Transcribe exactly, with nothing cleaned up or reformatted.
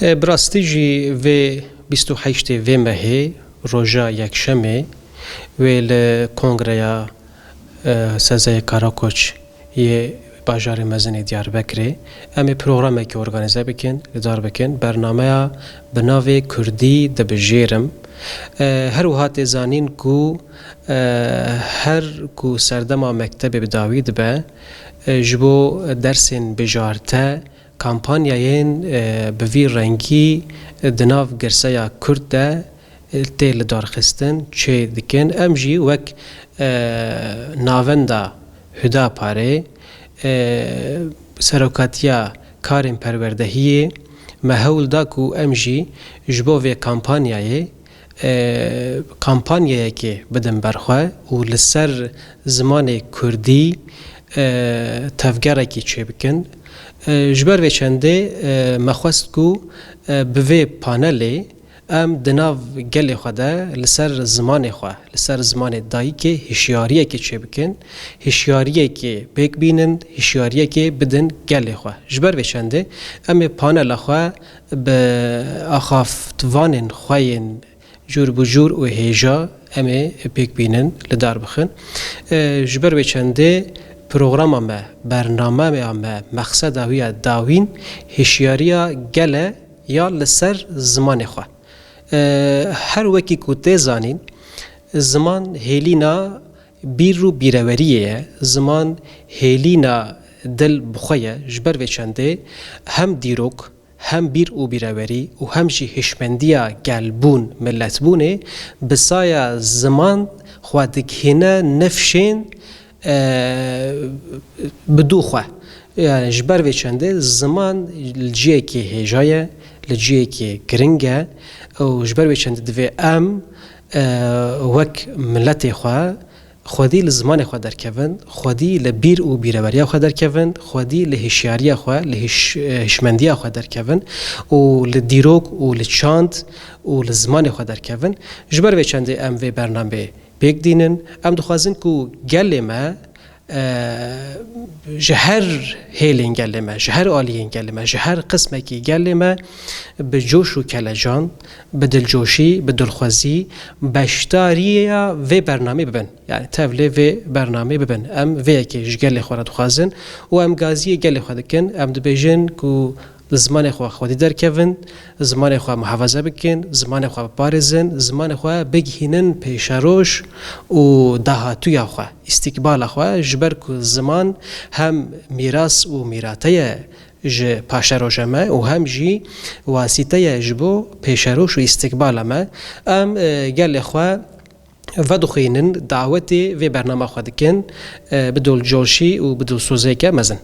E, bi rastî jî vê bîst û heştê vê mehê, roja yekşemê, wê li Kongreya, e, Sezayê Karakoç yê bajarê mezin ê Diyarbekirê, em ê programekê organîze bikin, li dar bikin. Bernameya bi navê Kurdî dibijêrim. E, her wiha tê zanîn ku, e, her ku serdema mektebê bi dawî dibe, e, ji bo dersên bijarte, kampanyayên, e, bi vî rengî, e, di nav girseya Kurd de, e, tê lidarxistin, çê dikin. Em jî wek, e, navenda Hudaparê, e, serokatiya karên perwerdehiyê, me hewl da ku em jî ji bo vê kampanyayê, e, kampanyayekê bidin ber xwe û li ser zimanê Kurdî, e, tevgerekî çêbikin. E, ji ber vê çendê, e, me xwest ku, e, bi vê panelê em di nav gelê xwe de li ser zimanê xwe, li ser zimanê dayikê hişyariyekê çêbikin, hişyariyekê pêk bînin, hişyariyekê bidin gelê xwe. Ji ber vê çendê em ê panela xwe bi axaftvanên xwe yên cûr bi cûr û hêja em ê pêk bînin, li dar bixin. E, ji ber wê çendê programa me, bernameya me, mexseda wî ya dawîn hişyariya gel e ya li ser zimanê xwe. E, her wekî ku tê zanîn, ziman hêlîna bîr û bîreweriyê ye, ziman hêlîna dil bi xwe ye. Ji ber vê çendê hem dîrok, hem bîr û bîrewerî û hem jî hişmendiya gelbûn, miletbûnê bi saya ziman xwe digihîne nifşên, e, bi dû xwe. Yani ji ber vê çendê ziman li ciyekê hêja ye, li ciyekê giring e û ji ber vê çendê divê em, e, wek miletê xwe, xwedî li zimanê xwe derkevin, xwedî li bîr û bîreweriya xwe derkevin, xwedî li hişyariya xwe, li hiş-, hişmendiya xwe derkevin û li dîrok û li çand û li zimanê xwe derkevin. Ji ber vê çendê em vê bernameyê pêk dînin. Em dixwazin ku gelê me, e, ji her hêlên gelê me, ji her aliyên gelê me, ji her qismekî gelê me bi coş û kelecan, bi dilcoşî, bi dilxwezî beşdariya vê bernamê bibin. Yani tevlê vê bernamê bibin. Em vê yekê ji gelê xwe re dixwazin û em gaziyê gelê xwe dikin. Em dibêjin ku li zimanê xwe xwedî derkevin, zimanê xwe muhafaza bikin, zimanê xwe biparêzin, zimanê xwe bigihînin pêşeroj û dahatûya xwe, îstîkbala xwe, ji ber ku ziman hem mîras û mîrate ye ji paşeroja me û hem jî wasîte ye ji bo pêşeroj û îstîkbala me. Em, e, gelê xwe vedixwînin, dawetê vê bernama xwe dikin, e, bi dilcoşî û bi dilsoziyeke mezin.